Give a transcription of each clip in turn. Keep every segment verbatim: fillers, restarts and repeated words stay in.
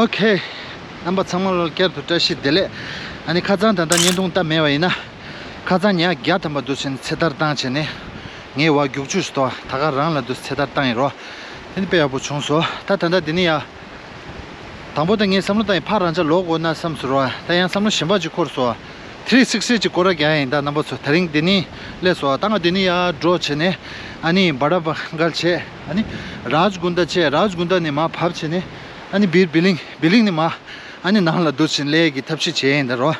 ཨོ་ཁེ། རྣམ་པ་ཚང་མ་ལ་བསྐྱར་དུ་བཀྲ་ཤིས་བདེ་ལེགས། ཨ་ནི་ཁ་སང་ད་ལྟ་བརྙན་ཐུང་བལྟས་མེད་པ་ཡིན་ན། ཁ་སང་ཉིན་བརྒྱ་ཐམ་པ་འདུག་ཟེར་ནས་ཚེ་ཐར་བཏང་བྱས་ནས། ངའི་བ་རྒྱུག་ཆུ་ཞིག་ཏོ་ད་ག་རང་ལ་འདུག་ཚེ་ཐར་བཏང་ཡིན་རོ། དེ་ནི་དཔེ་ཡག་པོ་བྱུང་སོང་། ད་ད་ལྟ་འདི་ནི་ཡ། དང་པོ་ད་ངས་བསམ་བློ་བཏང་ཡིན་ཕར་རང་ཅག་ལོག་དགོས་ན་བསམ་སོང་རོ། ད་ཡང་བསམ་བློ་གཞན་པ་ཅིག་འཁོར་སོང་། ཐི་རི་སིག་སི་ཅིག་སྐོར་ར་རྒྱག་ཡིན་ད་རྣམ་པ་ཚོ། དེ་རིང་འདི་ནི་སླེབས་སོང་། ད་ང་འདི་ནི་ཡ་འགྲོ་བྱས་ནས། ཨ་ནི་བ་ར་བ་གལ་བྱས། ཨ་ནི་རཱཇ་གུན་ད་བྱས། རཱཇ་གུན་ད་ནས་མར་བབས་བྱས་ནས། ཨ་ནི་བིར་བི་ལིང་བི་ལིང་ནས་མར། ཨ་ནི་ནང་ལ་འདུག་བྱས་ནས་སླེབས་ཀྱི་ཐབས་ཤེས་བྱས་ཡིན་ད་རོ།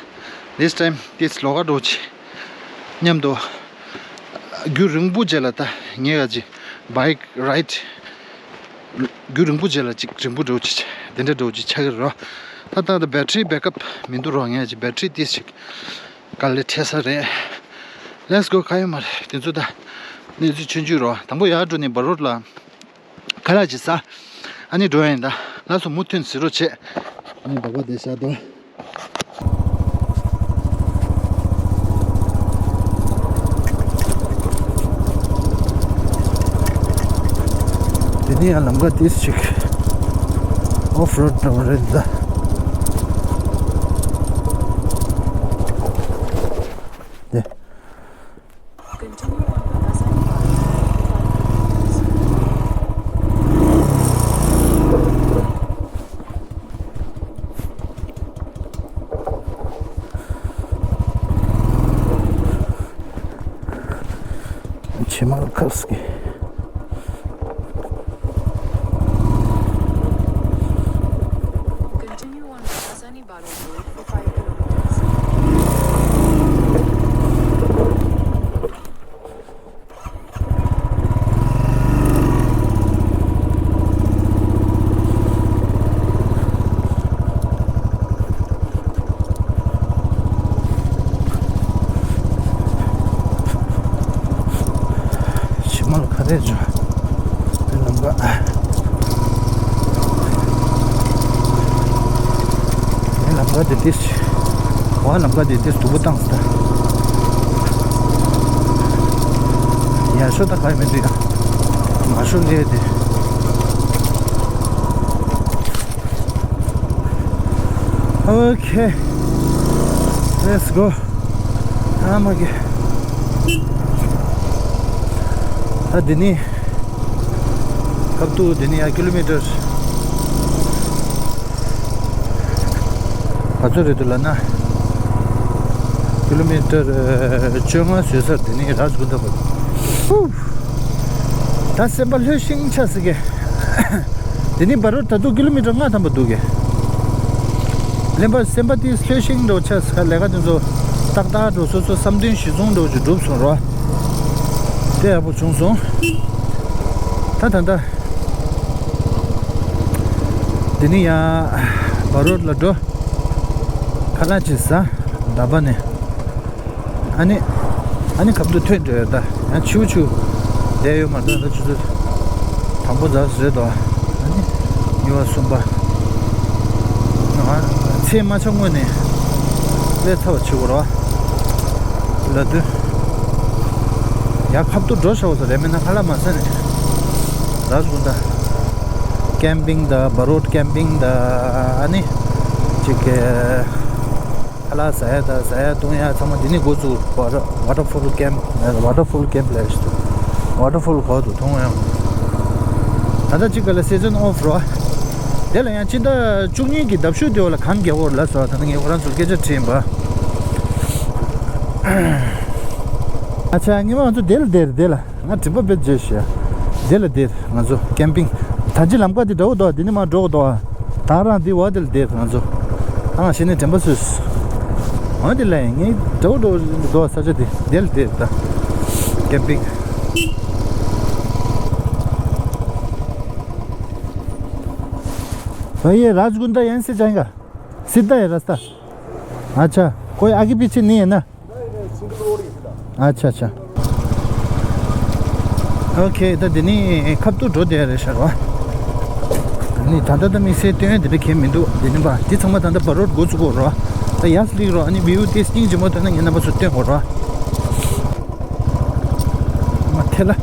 This time this ལོག་ག་འགྲོ་ཆེ། མཉམ་དུ། རྒྱུན་རིང་པོ་རྗེས་ལ་ད་ངས་ག་ཅི། bike ride རྒྱུན་རིང་པོ་རྗེས་ལ་ཅིག་རིང་པོ་འགྲོ་ཅིག་དེ་འདྲ་འགྲོ་ཅིག་ཆགས་ཀྱི་རོ། ད་ད་ད་battery backup མི་འདུག་རོ། ངས་ཅིག་battery ཏིས་ཅིག་དཀའ་ལས་འཕྲད་ས་རེད། Let's go ག་ཡོད་མ་རེད་དེ་ཚོ་ད། གནས་ཚུལ་ཆུང་ཆུང་རོ། དང་པོ་ཡར་འགྲོ་ནས་བ་རོད་ལ། ཁ་ལག་ཅིག་ཟ། ཨ་ནི་འགྲོ་ཡིན་ད། ལགས་སོ་མུ་མཐུད་གཟིགས་རོགས་བྱེད། ཨ་ནི་འདོགས་པ་དེ་བཞག་དོ། དེ་ནས་ཡང་ལམ་ཁ་ཏིས་ཅིག off road འགྲོ་བ་རེད་ད། དེ། Continue on the Asani Bharat Road for five kilometers. Чемалкарский. Continue on the Asani Bharat Road for five kilometers. ཕྱི་མ་ལ་ག་རེ་འཇོག་དེ་ལམ་ཁ། དེ་ལམ་ཁ་དེ་ཏིས། འོ་ལམ་ཁ་དེ་ཏིས་སྡུག་པོ་བཏང་སོང་ད། ཡར་ཤོག་ད་ག་ཡོད་མི་འདུག་ཡ། མར་ཤོག་ལས་དེ། Okay, let's go. ཨ་མ་གི། ད་འདི་ནི། ཁབ་ཏུ་འདི་ནི་ཡ་ཀི་ལོ་མི་ཊར། ག་ཚོད་རེད་འདུག་ལབ་ན། ཀི་ལོ་མི་ཊར་བཅོ་ལྔ་བཟོས་ཚར། འདི་ནི་རཱཇ་གུན་ད་བར། ཧུ། ད་སེམས་པ་ལྷོད་ཤིང་ཆགས་སི་གེ། དེ་ནི་བ་རོ་ད་དུང་ཀི་ལོ་མི་ཊར་ལྔ་ཐམ་པ་འདུག་གེ། ལེན་པ་སེམས་པ་དེ་ལྷོད་ཤིང་འགྲོ་ཆ་ས་ལས་ཀ་དེ་ཚོ་ཏག་ཏག་འགྲོ། སོ་སོ་བསམ་དོན་གཞི་བཟུང་འགྲོ་ཅིག་འགྲུབ་སོང་རོ། དེ་ཡག་པོ་བྱུང་སོང་། ད་ད་ད། དེ་ནི་ཡ་བ་རོ་ལ་འགྲོ། ཁ་ལག་ཅིག་ཟ། ད་བ་ནས། ཨ་ནི། ཨ་ནི་ཁབ་ཏུ་ཐོན་འགྲོ་ཡོད་ད། ཡང་ཆུ་ཆུ། བསྡད་ཡོད་མ་རེད་ད། ཆུ་ཚོད་དང་པོ་ཛ་ཟེར་དོ། ཨ་ནི། གཉིས་པ་གསུམ་པ། ང་ཚེས་མ་ཆགས་སྔོན་ནས་སླེབས་ཚར་བ་བྱེད་དགོས་རེད་བ། ལབ་དུས། ཡ་ཁབ་ཏུ་འགྲོ་ཤག་ཟེར་རེད། མིན་ན་ཁ་ལག་མ་ཟ་ནས། རཱཇ་གུན་ད། ཀེམ་པིང་ད་བ་རོད་ཀེམ་པིང་ད། ཨ་ནི། ཅིག་གི། ཁ་ལག་ཟ་ཡ་དང་ཟ་ཡ་བཏུང་ཡ་ཚང་མ་འདི་ནས་འགོ་བཙུགས། ཝ་ཊར་ཕོལ་ཀེམ། ཝ་ཊར་ཕོལ་ཀེམ་ལབ་ཞིག་འདུག་ཝ་ཊར་ཕོལ་གོ་འདུག་མཐོང་ཡང་། ད་ལྟ་གཅིག་ག་ལ་སི་ཛན་ཨོཕ་རོ། དེ་ལ་ཡང་ཕྱི་ཟླ་བཅུ་གཉིས་ཀྱི་ཟླ་ཤོག་དེ་བ་ལ་གངས་རྒྱག་གོ་ལབ་སོང་། ད་ནི་ངས་ཁོ་རང་ཚོར་སྐད་ཆ་དྲིས་ཡིན་པ། ཨ་ཆ་ཉི་མ་ང་ཚོ་དེ་ལ་དེར་དེ་ལ། ང་དྲན་པ་དཔེ་བརྗེད་ཤག་དེ་ལ་དེར་ང་ཚོ་ཀེམ་པིང་། ད་ཅི་ལམ་ཁ་དེ་འདྲ་བོ་འདུག་དེ་ནས་མར་འགྲོ་དགོས་འདུག་ད་རང་དེ་བ་དེ་ལ་དེར་ང་ཚོ། ཨང་ཤེས་ནས་དྲན་པ་སོས། འོ་དེ་ལ་ངས་འདྲ་བོ་འགྲོ་འདུག་ས་ཆ་དེ་དེ་ལ་དེར་ད། ཀེམ་པིང་། भैया राजगुंडा यहाँ से जाएगा, सीधा है रास्ता। अच्छा, कोई आगे पीछे नहीं है ना? अच्छा, अच्छा। ཨོ་ཁེ། ད་འདི་ནི་ཁབ་ཏུ་འགྲོ་བསྡད་རེད་ཤག་རོ། ཨ་ནི་ད་ལྟ་ད་དམིགས་བསལ་སྟོན་ཡ་དེ་འདྲ་གང་མི་འདུག་འདི་ནི་པ་འདི་ཚང་མ་ད་ལྟ་བ་རོད་འགོ་ཚུགས་གོ་རོ། ད་ཡར་སླེབས་རོ། ཨ་ནི་བིའུ་དེ་སྙིང་རྗེ་མོ་ཐོན་ན་ངས་རྣམ་པ་ཚོ་སྟོན་གོ་རོ། མ་ཐེ་ལ།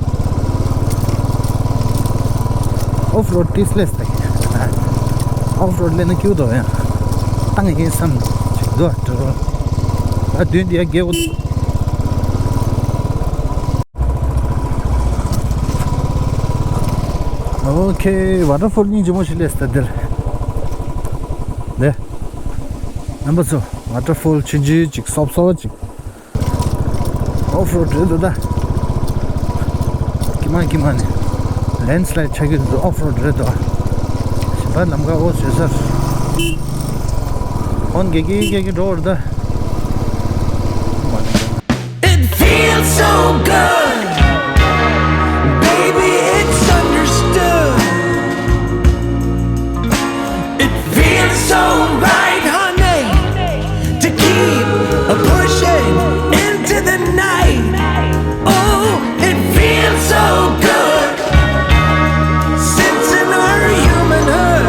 ཨོཕ་རོཌ་ཏིས་ལེས་ད། ཨོཕ་རོཌ་ལེན་ན་སྐྱིད་འདུག་ཡང་། བཏང་ཡིན་བསམ་ཅིག་འདུག་འགྲོ་རོགས། ཨ་མདུན་འདི་ཡ་རྒྱལ་པོ། ཨོ་ཁེ། ཝ་ཊར་ཕོལ་སྙིང་རྗེ་མོ་ཞིག་སླེབས་ད་འདིར། ལེ། རྣམ་པ་ཚོ། ཝ་ཊར་ཕོལ་ཆུང་ཆུང་ཅིག་སོབ་སོབ་ཅིག་ཨོཕ་རོཌ་རེད་འདུག་ད། ཀྱི་མ་ཀྱི་མ་ནི། ལེན་སི་ལའིཌ་ཆགས་ཀྱི་འདུག་ཨོཕ་རོཌ་རེད་འདུག་ཞིམ་པ་ལམ་ཁ་འོ་བཟོས་ཚར། ཧོན་གེ་གེ་གེ་གེ་འགྲོ་བར་ད། It feels so good. Baby, it's understood. It feels so right, honey, to keep pushing into the night. Oh, it feels so good. Since in our humanhood,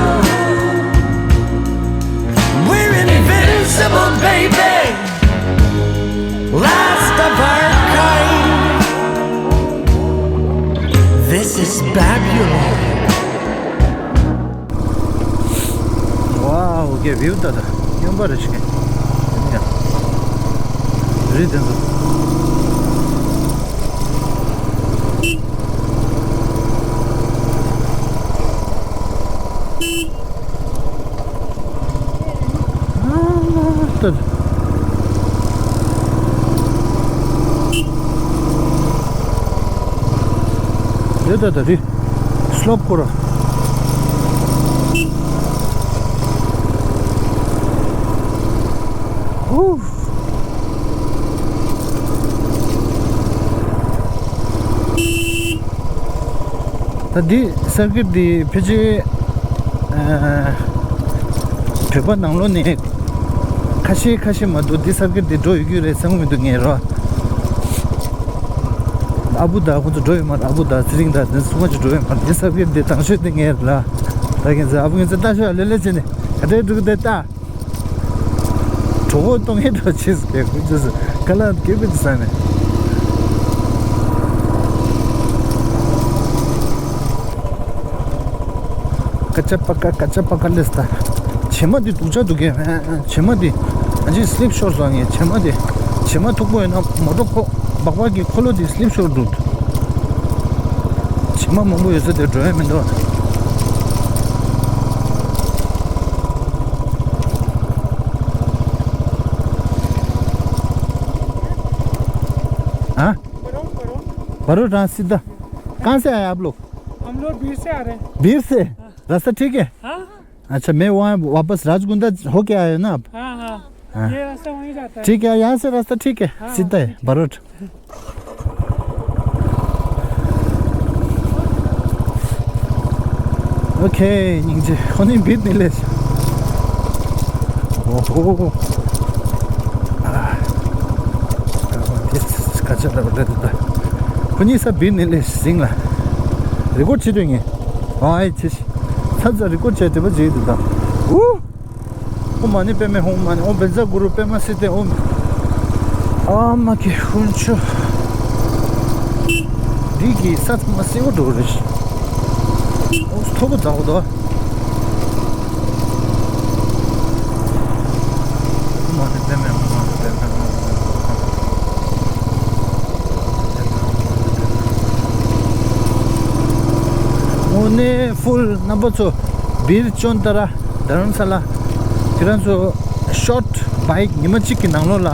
we're invincible, baby. Last of our kind. This is Babylon. ཝའོ། གེ་བིའུ་ད་ད་སྙོམས་པ་རེ་ཞིག་ཡ། རི་དེ་ཚོ། ཨ་ལ་ད། རེད་ད་ད་རི། སི་ལོབ་སྐོར། ཧུ། ད་འདི་སར་ཀིཊ་འདི་ཕལ་ཆེར་ཨ་བོད་པ་ནང་ལོགས་ནས་ཁ་ཤས་ཁ་ཤས་མ་གཏོགས་འདི་སར་ཀིཊ་འདི་འགྲོ་ཡོད་ཀྱི་རེད་བསམ་གྱི་མི་འདུག་ངས་རོ། ཨ་བུ་ད་ཁོ་ཚོ་འགྲོ་ཡོད་མ་རེད། ཨ་བུ་ད་ཚེ་རིང་ད་འདི་སུ་མ་ཅིག་འགྲོ་ཡོད་མ་རེད། འདི་སར་ཀིཊ་འདི་དང་ཤོས་འདི་ངས་རེད་ལ། ད་ཁྱེད་ཚོ་ཨ་བུ་ངེད་ཚོ་ལྟ་ཤོག་ལེ་ལེ་བྱས་ནས་ག་འདྲའི་འགྲོ་གི་འདུག་ལྟ། གྲོད་ཁོག་ལྟོགས་ངེས་འགྲོ་ཆེས་ཀྱི་ཁོ་ཚོས་ཀ་ལ་སྐྱེ་དགོས་ཀྱི་ས་ནས། ཀ་ཅ་པ་ཀ་ཀ་ཅ་པ་ཀ་ལེས་ད། བྱེ་མ་འདི་སྡུག་ཅག་འདུག་གས། བྱེ་མ་འདི་ཨ་ཅེ་སི་ལིབ་ཤོར་སོང་ངས། བྱེ་མ་འདི་བྱེ་མ་མཐུག་པོ་ཡོད་ན་མོ་ཊ་ཁོ་སྦག་སྦག་གི་འཁོར་ལོ་འདི་སི་ལིབ་ཤོར་འདུག་བྱེ་མ་མང་པོ་ཡོད་ས་དེ་འགྲོ་ཡ་མི་འདུག हाँ? बरूद, बरूद। बरूद, हाँ, सीधा। कहाँ से आए आप लोग? हम लोग बीर से आ रहे हैं। बीर से? हाँ। रास्ता ठीक है? हाँ, हाँ। अच्छा, मैं वहाँ वापस राजगुंडा होके आया ना आप? हाँ, हाँ। हाँ। ये रास्ता वहीं जाता है। ठीक है, यहाँ से रास्ता ठीक है, हाँ, सीधा है, ठीक है। बरूद। ཨོ་ཁེ། སྙིང་རྗེ། ཁོ་ནི་བིར་ནི་ལེ། ཨོ་ཧོ། ཨ། དེ་སྐད་ཆ་ལབ་རེད་འདུག་ད། ཁོ་གཉིས་ས་བིར་ནི་ལེ་ཟིང་ལ། རི་ཀོར་བྱེད་དུས་ངས། ཨ་ཨེ་ཆེ་ཤི། ཚ་ཚ་རི་ཀོར་བྱས་དེ་པ་བྱེད་འདུག་ད། ཨུ། ཨོཾ་མ་ཎི་པདྨེ་ཧཱུྃ། མ་ཎི་ཨོཾ་བཛྲ་གུ་རུ་པདྨ་སིདྡྷི་ཧཱུྃ། ཨ་མ་ཀི་ཧུན་ཆུ། འདི་གི་ས་ཚང་མ་སེར་པོ་འགྲོ་རེད། ཨོ་མཐོ་པོ་འདྲ་བོ་འདུག་ཨོཾ་མ་ཎི་པདྨེ་ཧཱུྃ། མ་ཎི་པདྨེ་ཧཱུྃ། ཨོ་ནེ་ཕུལ་རྣམ་པ་ཚོ། བིར་ཅོན་ཏ་ར། རྡ་རམ་ས་ལ། ཁྱེད་རང་ཚོ་ཤོར་ཊི་བྷའིཀ་ཉི་མ་གཅིག་གི་ནང་ལོགས་ལ་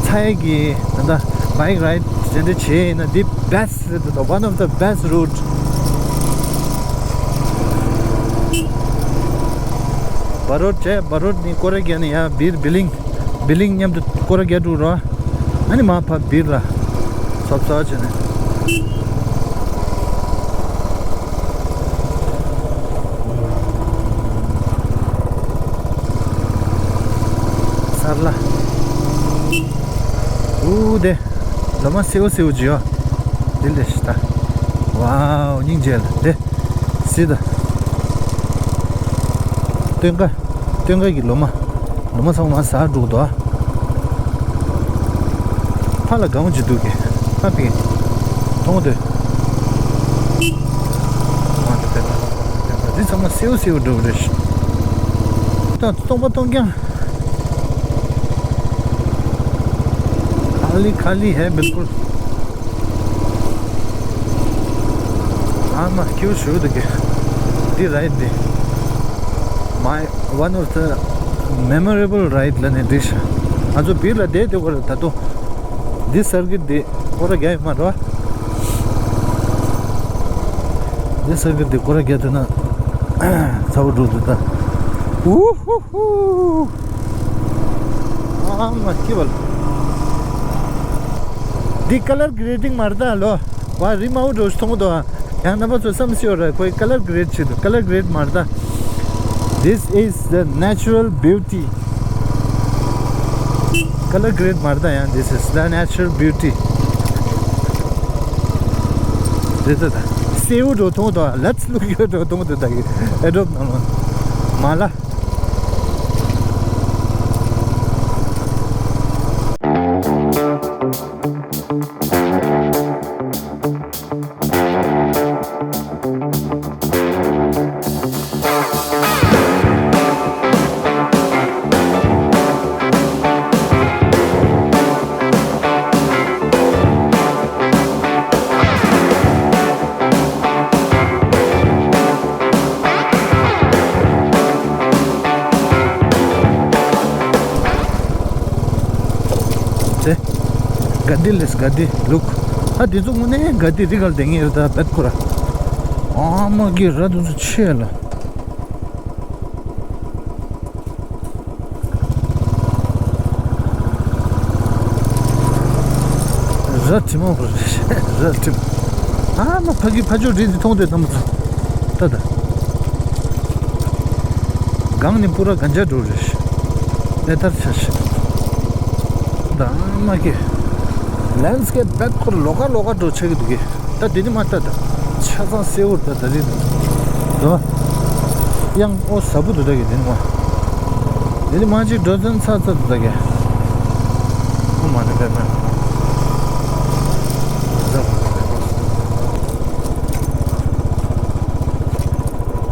ཚ་ཡ་གི་ད་ལྟ་བྷའིཀ་རའིཌ་དེ་འདྲ་བྱས་ཡིན་ན་འདི་བྷེ་སི་ཊི་རེད་འདུག One of the best route. བ་རོད་བྱས། བ་རོད་ནི་སྐོར་ར་རྒྱག་ནི་ཡ། བིར་བི་ལིང་། བི་ལིང་མཉམ་དུ་སྐོར་ར་རྒྱག་འགྲོ་རོགས། ཨ་ནི་མར་ཕབ་བིར་ལ། ཚོབ་ཚོབ་བྱས་ནས། སར་ལ། ཨུ་དེ། ལོ་མ་སེའུ་སེའུ་ཇི་ཡོ། དེ་ལས་ཤི་ད། ཝའོ་སྙིང་རྗེ་ལ་དེ། སི་ད། སྟོན་ཀ་སྟོན་ཀ་གི་ལོ་མ། ལོ་མ་ཚང་མ་ཟ་འགྲོ་གི་འདུག་ཨ། ཕ་ལ་གང་ཅི་འདུག་གི། ཕ་པི་མཐོང་དུས། འདི་ཚང་མ་སེའུ་སེའུ་འགྲོ་གི་རེད། ད་སྟོང་པ་སྟོང་རྐྱང་། खाली खाली है बिल्कुल। ཨ་མ་ཁྱེའུ་ཞུ་འདུག་གི། འདི་རའིཌ་འདི། My one of the memorable ride ལ་ནི་འདི་ཤ། ང་ཚོ་བིར་ལ་བསྡད་དེ་གོ་ར་ད་དུང་། འདི་སར་གི་འདི་སྐོར་ར་རྒྱག་ཡོད་མ་རེད་བ། འདི་སར་གི་འདི་སྐོར་ར་རྒྱག་ཐུབ་ན་ཚ་བོ་འགྲོ་འདུག་ད། ཨུ་ཧུ་ཧུ། ཨ་མ་ཁྱི་བལ། འདི་color grading མ་རེད་ད་ལོ། བ་རི་མ་འུ་འགྲོ་མཐོང་དོ། ཡང་རྣམ་པ་ཚོ་བསམ་སྲིད་ཡོད་རེད། ཁོའི་color grade བྱེད་དུ། color grade མ་རེད་ད། This is the natural beauty. Color grade མ་རེད་ད། ཡང་this is the natural beauty. རེད་ད་ད། སེའུ་འགྲོ་མཐོང་དོ། Let's look you འགྲོ་མཐོང་དོ་ད་གི། ཨེ་འགྲོ་མ་ལ། མ་ལ། དེ། ག་དི་ལེས་ག་དི་ལུག་ཨ་དེ་ཚོ་དངོས་གནས་ག་དི་རི་གར་དེ་ངེས་རེད་ད་བེད་ཁོ་ར། ཨ་མ་གི་ར་དེ་ཚོ་ཆེ་ལ། ར་དྲི་མ་བར་ར་དྲི་མ། ཨ་མ་ཕ་གི་ཕ་ཇོ་རི་འདི་མཐོང་དེ་ཐམ་ཚོ། ད་ད། གང་ནས་པུ་ར་གན་ཇ་འགྲོ་རེད། ཨེ་ཐར་ཆ་ཤི། ད་མ་ཀི། ལན་སི་ཀེབ་བེད་ཁོར་ལོ་ཀ་ལོ་ཀ་འགྲོ་ཆེ་གི་འདུག་གི། ད་དེ་ནི་མ་ལྟ་ད། ཆ་ཚང་སེ་འུར་ད་ད་རི་འདུག་དོ། ཡང་ཨོ་ཟ་བུ་འདུག་ད་གི་དེ་ནི་མ། དེ་ནི་མ་ཅིག་འགྲོ་ཚན་ཚ་ཚ་འདུག་ད་གི། ཨོ་མ་ནི་བེ་མ།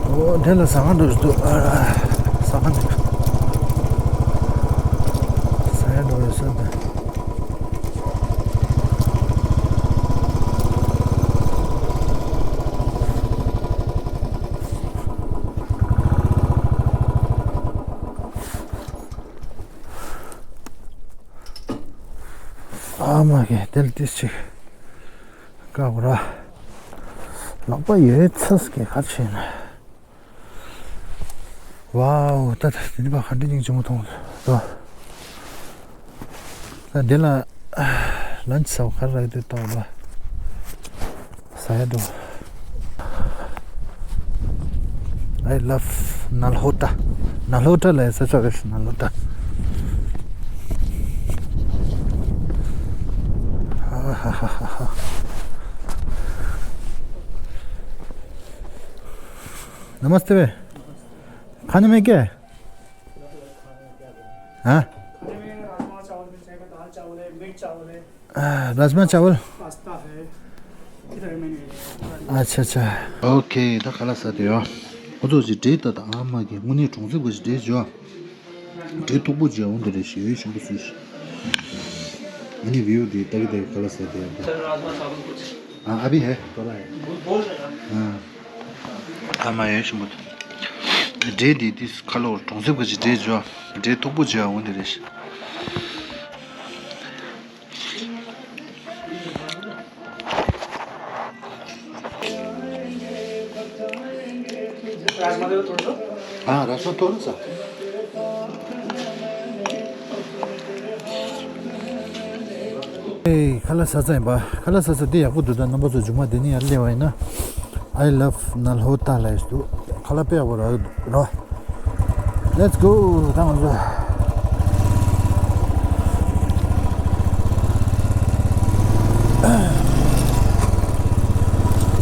ཨོ་དེ་ལ་ཟ་ཁང་འགྲོ་འདུག་ཨ། ཟ་ཁང་འདུག་ཟ་ཡ་འགྲོ་ཡོད་ས་འདུག་ཨ་མ་གི་དེ་ལ་ཏིས་ཅིག་ཀ་བོ་ར། ལག་པ་ཡོད་ཚ་སྐད་ག་ཆེ་ན། ཝའོ། ད་ད་དེ་ནི་ཕ་ག་འདྲ་སྙིང་རྗེ་མོ་མཐོང་དོ། ད་དེ་ལ་ལན་ཆི་ཟ་བ་ག་རེ་རག་དེ་ལྟ་བ་ལ་ཟ་ཡ་འགྲོ། I love Nalhota. Nalhota ལ་ས་ཆ་རེད་Nalhota. ཨ་ཧ་ཧ་ཧ་ཧ། नमस्ते भाई। खाने में क्या है? हाँ? खाने में राजमा चावल मिल जाएगा, दाल चावल है, मीट चावल है। आ, राजमा चावल। पास्ता है। इधर मेन्यू है। अच्छा, अच्छा। OK, ད་ཁ་ལག་ཟ་དེ་ཡོ། ཁོ་ཚོ་ཅིག་འབྲས་ད་ད་ཨ་མ་གི་དངོས་གནས་གྲོང་གསེབ་གི་ཅིག་འབྲས་བྱོས། འབྲས་མཐུག་པོ་ཅིག་འོང་དེ་རེད་ཞེས་ཞིམ་པོ་ཟོས་ཤིག་ཨ་ནི་བིའུ་གི་ད་གི་ད་གི་ཁ་ལག་ཟ་དེ་ཡོ། सर, राजमा चावल कुछ। हाँ, अभी है, थोड़ा है। बोल रहे हैं। हाँ। ཨ་མ་ཡོད་ཞིམ་པོ། འབྲས་འདི་དུས་ཁ་ལོ་གྲོང་གསེབ་གི་ཅིག་འབྲས་བྱོས། འབྲས་མཐུག་པོ་བྱོས་འོང་དེ་རེད། राजमा दे दो थोड़ा सा। हाँ, राजमा थोड़ा सा। ཨེ། ཁ་ལག་ཟ་ཚར་ཡིན་པ། ཁ་ལག་ཟ་ཚར་དེ་ཡག་པོ་འདུག་ད་རྣམ་པ་ཚོ་མཇུག་མ་དེ་ནས་ཡར་སླེབས་པ་ཡིན་ན། I love Nalhota ལབ་ཡས་འདུག་ཁ་ལག་དཔེ་ཡག་པོ་རག་གི་འདུག་རོ། Let's go. ད་ང་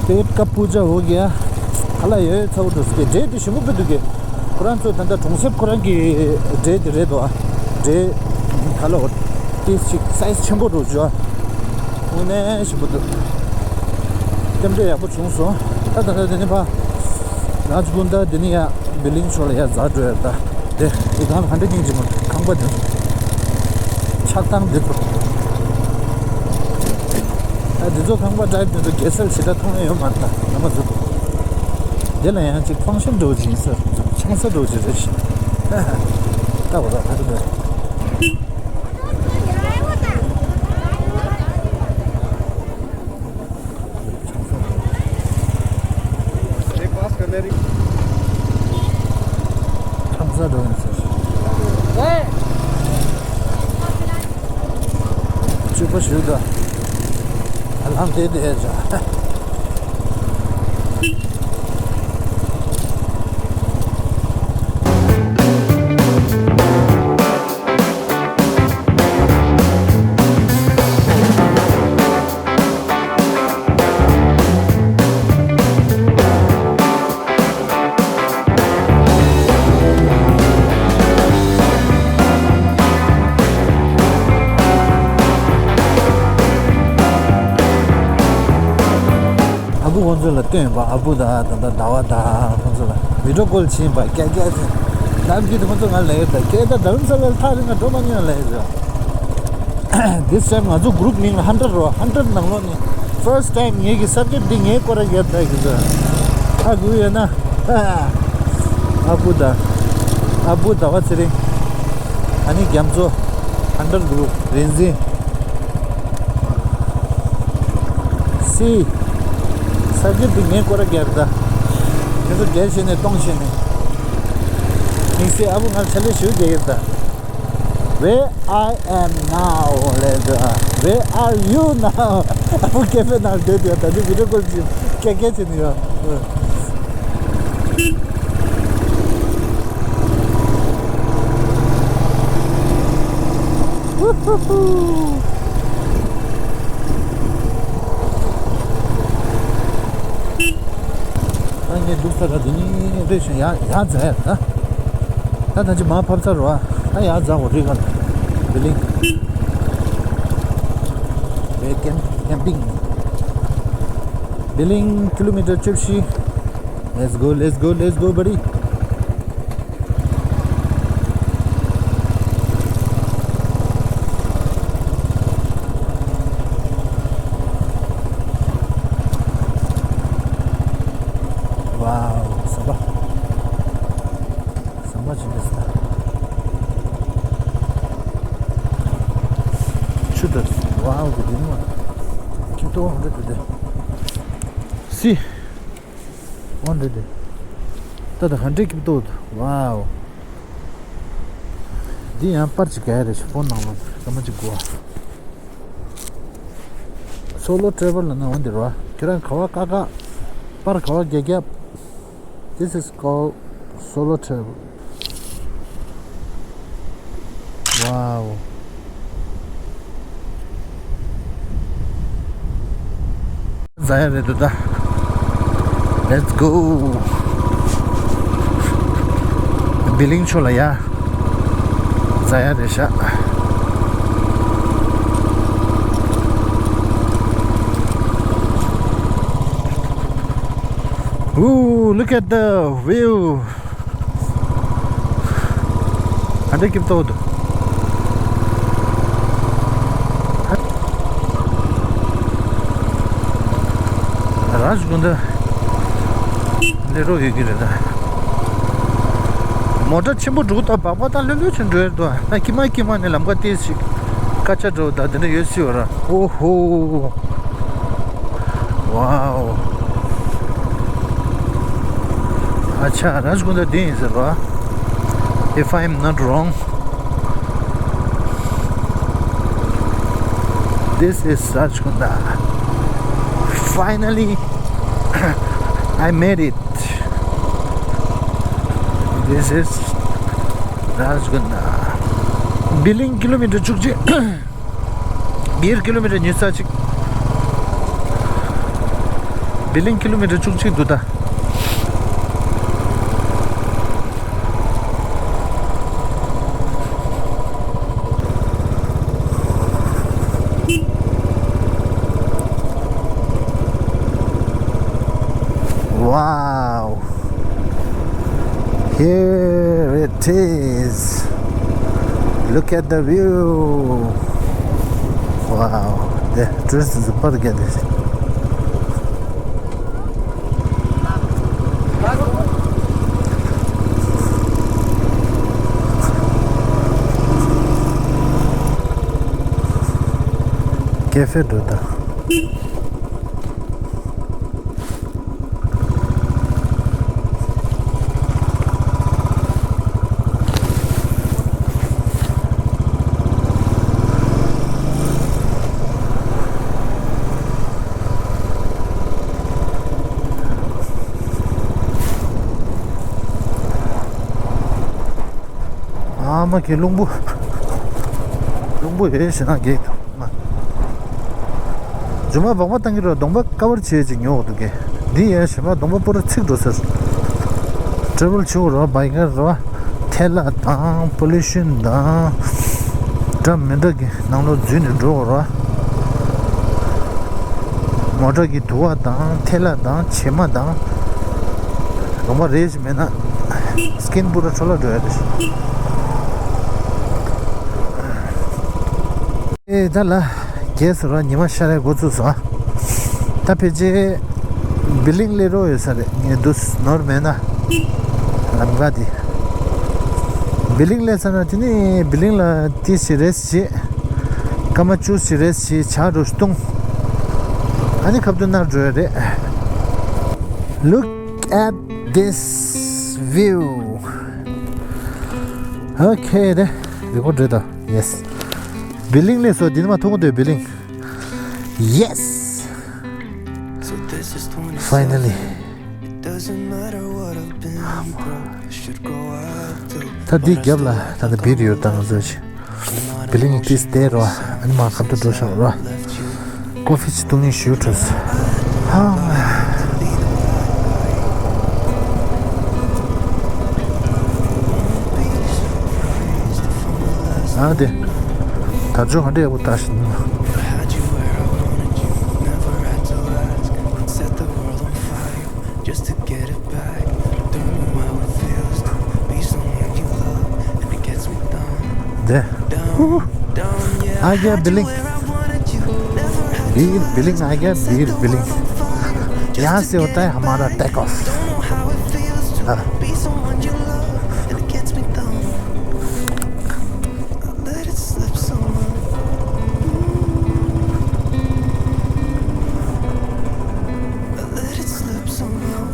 ཚོ་पेट का पूजा हो गया. ཁ་ལག་ཡོད་ཚ་བོ་འགྲོ་སི་ཀེ་འབྲས་དེ་ཞིམ་པོ་དཔེ་འདུག་གི་ཁོ་རང་ཚོ་ད་ལྟ་གྲོང་གསེབ་ཁོ་རང་གི་འབྲས་དེ་རེད་དོ། འབྲས་ཁ་ལག་དེ་ཞིག་སའི་ཛི་ཆེན་པོ་འགྲོ་བྱོས། དངོས་གནས་ཞིམ་པོ་འདུག་རྟེན་འབྲེལ་ཡག་པོ་བྱུང་སོང་། ད་ད་ད་དེ་ནས་ཕ་རཱཇ་གུན་ད་དེ་ནས་ཡ་བི་ལིང་ཕྱོགས་ལ་ཡ་འཛེགས་འགྲོ་ཡ་ད། དེ་དེ་གང་ལ་ག་འདྲ་སྙིང་རྗེ་མོ་ཁང་པ་དེ་ཚོ། ཆགས་སྡང་དེ་ཚོ། ཨ་དེ་ཚོ་ཁང་པ་བྲག་དེ་ཚོ་རྒྱལ་སྲས་ཇི་འདྲ་མཐོང་ཡ་ཡོད་མ་རེད་ད་ང་མ་ཚོ། དེ་ལ་ཡང་ཅིག་ཕང་ཤན་འགྲོ་གི་ཡིན་ས་ཆང་ས་འགྲོ་གི་རེད་ཤག་ད་བ་ད་ད་ད། ཁམས་ས་འགྲོ་ཡིན་ཟེར། སྤྱོད་པ་ཞུ་དང་། ལྷམ་དེ་དེ་བྱ། ཨ་བུ་ཁོང་ཚོ་ལ་སྟོན་པ་ཨ་བུ་དང་ད་ལྟ་ཟླ་བ་དང་ཁོང་ཚོ་ལ་བི་ཌི་ཡོ་ཀོལ་བྱིན་པ་སྐད་སྐད་ཚེ་ལམ་གྱི་ཁོང་ཚོ་ང་ལ་ཡོད་ད་སྐད་ད་རྡ་རམ་ས་ལ་ཐག་རིང་ང་འགྲོ་མ་མྱོང་ལ་ཡོད་ཟེར། This time ང་ཚོ་གུ་རུབ་མིང་ལ་ཧན་ཌེཌ་རོ། ཧན་ཌེཌ་ནང་ལོགས་ནས་first time ངེད་ཀྱི་སབ་ཇེག་འདི་ངའི་སྐོར་ར་རྒྱབ་ད་གི་ཟེར། ཧ་གོ་ཡོད་ན། ཨ་བུ་དང་། ཨ་བུ་ཟླ་བ་ཚེ་རིང་། ཨ་ནི་རྒྱ་མཚོ། ཧན་ཌེཌ་གུ་རུབ་རིན་འཛིན། སི། སབ་ཇེག་འདི་ངའི་སྐོར་ར་རྒྱབ་ད། ཁྱེད་ཚོ་རྒྱལ་བྱས་ནས་གཏོང་བྱས་ནས། དམིགས་བསལ་ཨ་བུ་ང་ཆ་ལས་ཞུ་རྒྱག་གི་ད། Where I am now ལས་འདུག་ཨ། Where are you now? ཨ་བུ་ཀེ་ཧྥེ་ནང་སྡོད་འདུག་ད་ཅི་བི་ཌི་ཡོ་ཀོལ་གྱིས་སྐད་སྐད་བྱེད་ནི་ཡོད། ཧུ་ཧུ་ཧུ། ད་ངས་འདུག་ས་ར་འདི་ནི་རེད་ཞིང་ཡ་ཡ་འཛེག་ཡ་ད། ད་ད་ཅི་མ་ཕབ་ཚར་རོ་ཨ། ད་ཡ་འཛེག་འོ་རི་ག་ལ་བི་ལིང་། བེ་ཀེམ་ཀེམ་པིང་། བི་ལིང་ཀི་ལོ་མི་ཊར་བཅུ་བཞི། Let's go, let's go, let's go, buddy. Wow, ཟམ་པ། ཟམ་པ་ཅི་འདྲ་ཟེར། ཆུ་དང་wow གི་འདི་ནི་མ། ཁྱི་ཏོ་འདི་འདི་འདི། སི། འོ་འདི་འདི། ད་ད་ཧན་ཌེཌ་ཀིབ་ཏོ། Wow. འདི་ཡང་པར་ཅིག་ག་ཡ་རེ་ཞིག་ཕོན་ནང་ལ་སྐར་མ་གཅིག་དགོས། སོ་ལོ་ཊེ་རེ་ཝལ་ལ་ན་འོ་འདི་རོ། ཁྱོད་རང་ག་བ་ཀ་ཀ་པར་ག་བ་རྒྱ་རྒྱབ། This is called solo travel. Wow. འཛེག་ཡ་རེད་འདུག་ད། Let's go. བི་ལིང་ཕྱོགས་ལ་ཡ། འཛེག་ཡ་རེད་ཤག Ooh, look at the view. ཧན་ཌེཌ་ཀིབ་ཏོ་འདུག་རཱཇ་གུན་ཌ་སླེབས་རོགས་ཡོད་ཀྱི་རེད་ད། མོ་ཊ་ཆེན་པོ་འགྲོ་ད་སྦག་སྦག་ད་ལྷོད་ལྷོད་ཆེན་འགྲོ་ཡོད་དོ། ད་ཀྱི་མ་ཀྱི་མ་ནས་ལམ་ཁ་ཏོག་ཙམ་སྐད་ཆ་འགྲོ་ད་དེ་འདྲ་ཡོད་སྲིད་པ་ར། ཨོ་ཧོ། Wow. ཨ་ཆ། རཱཇ་གུན་ཌ་འདི་ཡིན་ཟེར་བ། If I am not wrong, this is Rajgunda. Finally, I made it. This is Rajgunda. བི་ལིང་ཀི་ལོ་མི་ཊར་བཅུ་གཅིག་བི་ལིང་ཀི་ལོ་མི་ཊར་ཉི་ཤུ་རྩ་གཅིག་བི་ལིང་ཀི་ལོ་མི་ཊར་བཅུ་གཅིག་འདུག་ད། Wow. Here it is. Look at the view. Wow. དེ་ཊུ་རི་སི་ཊི་ཚོ་པར་རྒྱག་བསྡད་ཤག་ཀེ་ཧྥེ་འགྲོ་ད། ཨ་མ་ཁྱེད་རླུང་བུ། རླུང་བུ་ཧེ་ཞེ་ན་གེགས་འདུག་ང་། རྫུན་མ་བག་མ་བཏང་གི་རོ། གདོང་པ་ཀ་བར་བྱེད་ཅིག་ཉོ་འདུག་གེ། འདི་ཡ་ཞེ་མ་གདོང་པ་པོ་ར་ཚིག་འགྲོ་ཟེར། ཊ་རེ་ཝལ་བྱེད་རོ། བའི་ཀར་རོ། ཐལ་བ་དང་པོ་ལུ་ཤིན་དང་། འདྲ་མི་འདྲ་གི་ནང་ལོགས་འཛུལ་ནས་འགྲོ་རོ། མོ་ཊ་གི་དུ་བ་དང་ཐལ་བ་དང་བྱེ་མ་དང་། གདོང་པ་རེད་ཞིག་མེད་ན་སི་ཀིན་པུ་ར་འཕྲོ་བརླག་འགྲོ་ཡ་རེད། ཨེ་ད་ལ་རྒྱས་སོང་ར། ཉི་མ་ཤར་ཡ་འགོ་བཙུགས་སོང་། ད་ཕལ་ཆེར་བི་ལིང་སླེབས་རོགས་ཡོད་ས་རེད། ངས་འདུག་ནོར་མེད་ན། ལམ་ཁ་འདི། བི་ལིང་སླེབས་ཚར་ན་དེ་ནས་བི་ལིང་ལ་ཏོག་ཙམ་རེ་སི་བྱེད། སྐར་མ་བཅུ་ཙམ་རེ་སི་བྱེད། ཇ་རུ་བཏུང་། ཨ་ནི་ཁ་བཏུད་ནང་འགྲོ་ཡ་རེད། Look at this view. Okay རེད། རི་བོ་འགྲོ་ད། Yes. བི་ལིང་སླེབས་སོང་། འདི་ནས་མར་མཐོང་གི་འདུག་བི་ལིང་། Yes. Finally. ད་འདི་རྒྱབ་ལ་ད་ལྟ་བིར་ཡོད། ད་ང་ཚོ་ཞིག་བི་ལིང་ཏིས་བསྡད་རོ། ཨ་ནི་མ་ཁ་ཏུ་འགྲོ་ཤག་རོ། ཀོ་ཧྥི་ཅིག་བཏུང་ནས་ཞུ་འགྲོ། ཨ་དེ། དར་ལྕོག་ག་འདྲ་ཡག་པོ་བཏགས་ཤིང་། Just to get it back. Don't know how it feels to be someone you love, and it gets me down. དེ། Down, down, yeah. I get བི་ལིང་། བིར་བི་ལིང་། I get བིར་བི་ལིང་། यहाँ से होता है हमारा take off. Don't know how it feels to be someone you love, and it gets me down. I let it slip so well. I let it slip so well.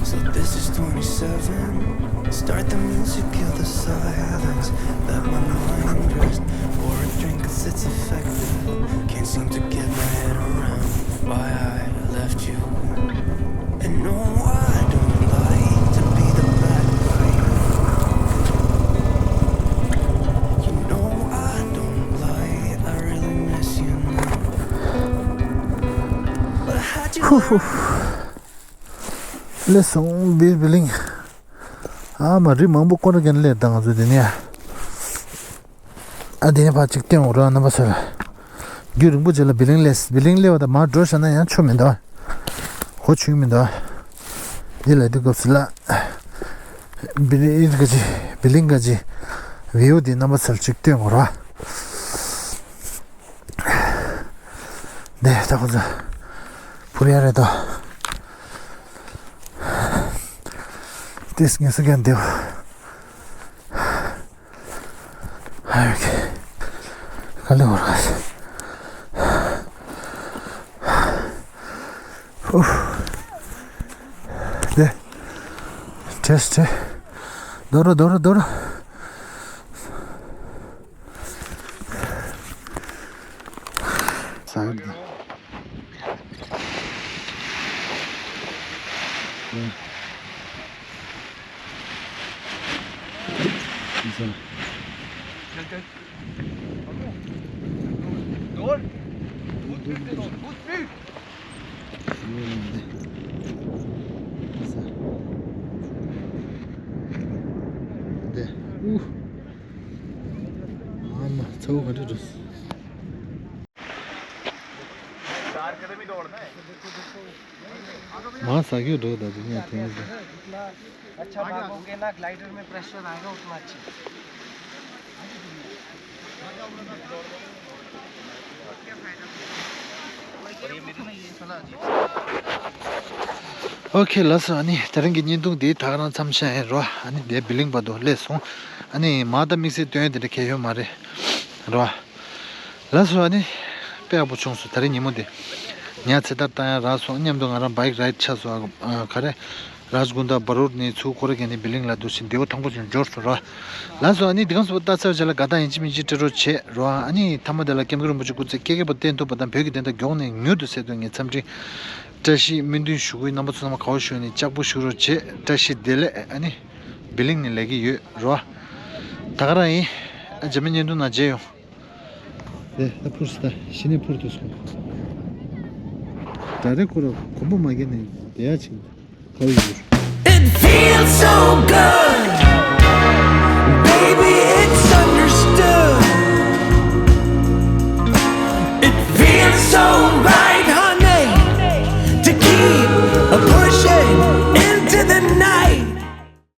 So this is twenty-seven. Start the music, kill the silence. Let my mind rest. Pour a drink, 'cause it's effective. Can't seem to get my head around why I left you. And no, I don't like to be the bad guy. You know I don't lie, I really miss you now. But I had you. སླེབས་སོང་བིར་བི་ལིང་། ཨ་མ་རི་མང་པོ་སྐོར་ར་རྒྱབ་ནས་སླེབས་ད་ང་ཚོ་འདི་ནས། ཨ་དེ་ནས་ཕར་ཅིག་སྟོན་འོང་ར་རྣམ་པ་ཚོ་ལ། རྒྱུན་རིང་པོ་ཅིག་ལ་བི་ལིང་སླེབས། བི་ལིང་སླེབས་པ་དང་མར་འགྲོ་བཞག་ན་ཡང་ཆོ་མི་འདུག་གོ་ཆུང་མི་འདུག་འདི་ལ་དུས་སྐབས་སུ་ལ། བི་ལིང་ག་ཅི། བི་ལིང་ག་ཅི། བིའུ་འདི་རྣམ་པ་ཚོ་ལ་ཅིག་སྟོན་འོང་ར། འདི་ད་ཁོ་ཚོ་འཕུར་ཡ་རེད་དོ། ཏིས་ངེས་སུ་ཀྱང་འདེབས། ཨོ་ཁེ། ག་ལེ་བར་ག་སི། ཧུ། དེ། བྲེས་བྲེས། དོ་རུ་དོ་རུ་དོ་རུ། ས་ཡོད་དེ། འདི། ཨུ། ཨ་མ། ཚ་བོ་ག་འདྲ་འགྲོ། मां सागियो दो दादी ने थे। अच्छा भागोगे ना, ग्लाइडर में प्रेशर आएगा उतना अच्छा। ཨོ་ཁེ། ལགས་སོ། ཨ་ནི་དེ་རིང་གི་བརྙན་ཐུང་འདི་ད་ག་རང་མཚམས་བཞག་ཡིན་རོ། ཨ་ནི་དེ་བི་ལིང་བར་དུ་སླེབས་སོང་། ཨ་ནི་མ་ད་དམིགས་བསལ་སྟོན་ཡ་དེ་འདྲ་གལ་ཡོད་མ་རེད་རོ། ལགས་སོ། ཨ་ནི་དཔེ་ཡག་པོ་བྱུང་སོང་། ད་རིང་ཉིན་མོ་འདི་ཉ་ཚེ་ཐར་བཏང་ཡ་རག་སོང་། མཉམ་དུ་ང་རང་བྷའིག་རའིཌ་ཆགས་སོང་། ཨ་ག་རེ། རཱཇ་གུན་དང་བ་རུར་ནས་ཚུར་ཁོ་ར་གན་ནས་བི་ལིང་ལ་འདུག་ཕྱིན་བདེ་བོ་ཐང་པོ་ཅན་འབྱོར་སོང་ར། ལགས་སོ། ཨ་ནི་འདི་གང་སོ་ལྟ་ཚར་བྱས་ལ་དགའ་ཐང་ཡིན་གཅིག་མིན་གཅིག་སྤྲད་རོགས་བྱེད་རོ། ཨ་ནི་མཐའ་མ་དེ་ལ་སྐྱབས་མགོན་རིན་པོ་ཆེ་སྐུ་ཚེ་བསྐལ་བརྒྱ་བརྟན་ཐུབ་པ་དང་བོད་ཀྱི་བདེན་མཐའ་མགྱོགས་ནས་མྱུར་དུ་གསལ་དོན་ངས་འཚམས་འདྲི་བཀྲ་ཤིས་སྨོན་འདུན་ཞུ་གི་ཡོད། རྣམ་པ་ཚོ་ཚང་མ་དགའ་བོ་ཞུ་ནས་ལྕགས་པོ་ཞུ་རོགས་བྱེད། བཀྲ་ཤིས་བདེ་ལེགས། ཨ་ནི་བི་ལིང་ནས་ལས་ཀྱི་ཡོད་རོ། ད་ག་རང་ཡིན། ཨ་རྗེས་མའི་བརྙན་ཐུང་ནང་མཇལ་ཡོང་། དེ་ད་འཕུར་སི་ད་གཞི་ནས་འཕུར་དུ་སོང་། ད་རེ་ཁོ་ར་གོམ་པ་མ་བརྒྱབ་ནས་བསྡད་ཡ་ཅིག་ཁ་བ་ཡུར། It feels so good.